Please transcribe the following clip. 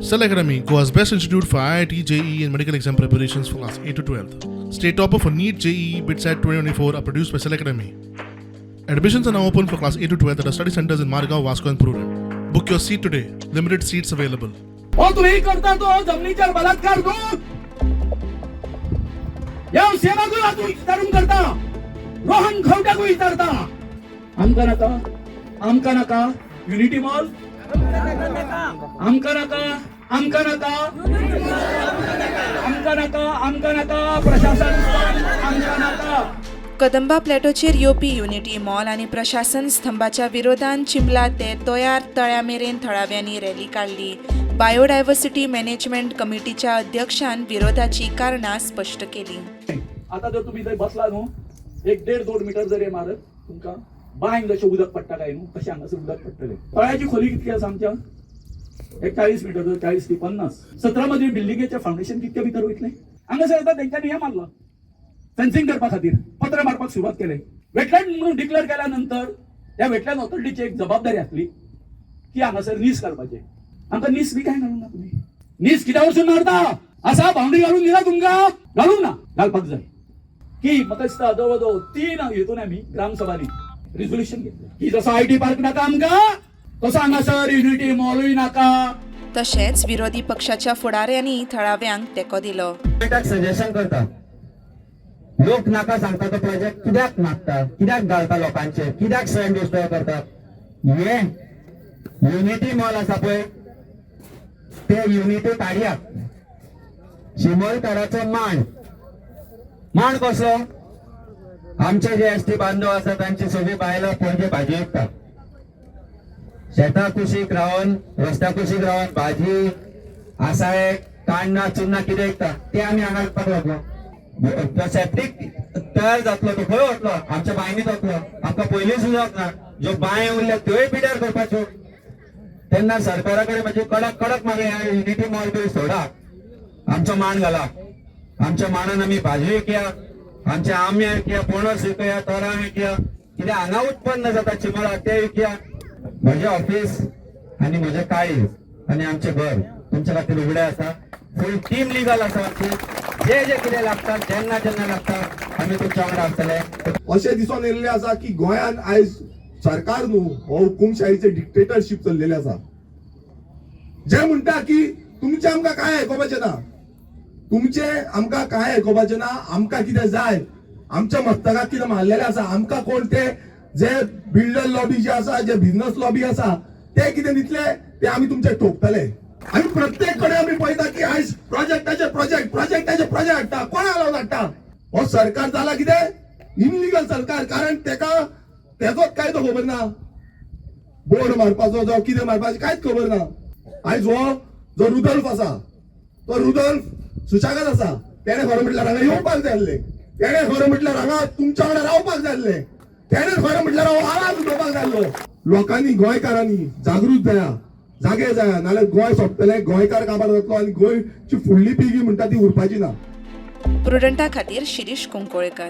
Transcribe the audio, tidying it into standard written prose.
Cell Academy, Goa's best institute for IIT, JEE, and medical exam preparations for class 8 to 12. State topper for NEET, JEE, BITSAT 2024 are produced by Cell Academy. Admissions are now open for class 8 to 12 at our study centers in Margao, Vasco, and Prudent. Book your seat today. Limited seats available. हो तुम्ही करता तो जमनीचेर बलात्कार न्हू, ह्या सेवाकूय हातून विचारून करता, रोहन खंवट्याकूय विचारता. आमकां नाका, आमकां नाका युनिटी मॉल, आमकां नाका, आमकां नाका, आमकां नाका, आमकां नाका प्रशासन, आमकां नाका. कदंबा प्लॅटोचेर येवपी युनिटी मॉल आनी प्रशासन स्तंभाच्या विरोधान चिंबला ते तोयार तळ्या मेरेन थळाव्यांनी रॅली काडली. बायोडायव्हर्सिटी मॅनेजमेंट कमिटीच्या अध्यक्षान विरोधाची कारणां स्पश्ट केली. आता जर तुम्ही थंय बसला न्हू, एक देड दोन मिटर जर हे मारत, तुमकां बांयन जशें उदक पडटा काय न्हू, तशें हांगासर उदक पडटलें. तळ्याची खोली कितकी आसा आमच्या? एक 40 मिटर, 40 ती 50, 17 मध्ये बिल्डिंगेचें फावंडेशन कितके भितर वयतलें? हांगासर आतां तेंच्यांनी हें मारलां, फेन्सिंग करपा खातीर पत्रे मारपाक सुरवात केले. वेटलँड म्हणून डिक्लेअर केल्या नंतर ह्या वेटलँड ऑथॉरिटीची एक जबाबदारी आसली की हांगासर नीस घालपाचें. आमकां नीस बी काय घालूंक ना तुमी. नीस कित्या वरसून मारता आसा? बाउंड्री घालून दिला तुमकां? घालूंक ना, घालपाक जाय की म्हाका दिसता जवळ जवळ तीन हेतून आमी ग्रामसभांनी रिझोल्युशन घेतलें की जसो I T park नाका आमकां, तसो हांगासर युनिटी मॉलूय नाका. तशेंच विरोधी पक्षाच्या फुडाऱ्यांनी थळाव्यांक तेंको दिलो. गव्हर्मेंटाक सजेशन करता. लोक नाका सांगता तो प्रोजेक्ट कित्याक मागता, कित्याक घालता लोकांचे, कित्याक सँड डिस्ट्रॉय करता? हे युनिटी मॉल आसा पळय, ते युनिटी काडया. शिमोलकाराचो माण. माण कसो? आमचे जे एसटी बांधव आसा, तांची सगळी बायलां पणजे भाजी विकता. शेता कुशीक रावन, रस्त्या कुशीक रावन भाजी, आसाळे, काण्णां, चुन्नां कितें विकता, ते आमी हांगा विकपाक लागलो. तो सेप्टीक तयार जातलो, तो खंय वतलो? आमच्या बांयनीत वतलो. आमकां पयलींच उदक ना. ज्यो बांय उरल्या त्योय पिड्यार करपाच्यो. तेन्ना सरकारा कडेन म्हजी कडक कडक मागणी, युनिटी मॉल तरी सोडा. आमचो मान घाला. आमच्या मानान आमी भाजी विकया, आमचे आंबे विकया, पणस विकया, तोरां विकया, कितें हांगा उत्पन्न जाता चिमळा ते विकया. म्हजें ऑफिस आनी म्हजें काळीज आनी आमचें घर तुमच्या खातीर उगडें आसा. फूल टीम लिगल आसा आमची. जे जे कितें लागता, जेन्ना जेन्ना लागता, आमी तुमच्या वांगडा आसतले. अशें दिसून येयल्लें आसा की गोंयांत आयज सरकार न्हू, हो हुकुमशाहीचे डिक्टेटरशीप चल्लेले आसा, जे म्हणटा की तुमचें आमकां कांय आयकुपाचें ना, तुमचें आमकां कांय आयकुपाचें ना. आमकां कितें जाय, आमच्या मस्तकाक कितें मारलेलें आसा, आमकां कोण ते जे बिल्डर लॉबी जे आसा, जे बिझनस लॉबी आसा, ते कितें दितले ते आमी तुमचे ठोकतले. आमी प्रत्येक कडेन आमी पळयता की आयज प्रोजेक्टाचे प्रोजेक्ट, प्रोजेक्टाचे प्रोजेक्ट हाडटा. कोणा लावन हाडटा? हो सरकार जाला कितें इनलिगल सरकार, कारण तेका तेजोच कायदो खबर ना. बोर्ड मारपाचो जावं कितें मारपाचें कांयच खबर ना. आयज हो जो रुदल्फ आसा, तो रुदल्फ सुशागात आसा. तेणे खरें म्हटल्यार हांगा येवपाक जाय आसलें. तेणे खरें म्हटल्यार हांगा तुमच्या वांगडा रावपाक जाय आसलें. तेणे खरें म्हटल्यार हो आवाज उठोवपाक जाय आसलो. लोकांनी, गोंयकारांनी जागृत जाया, जागे जाया, नाल्यार गोंय सोंपतलें, गोंयकार काबार जातलो आनी गोंयची फुडली पिळगी म्हणटा ती उरपाची ना. प्रुडंटा खातीर शिरीष कुंकळेकर.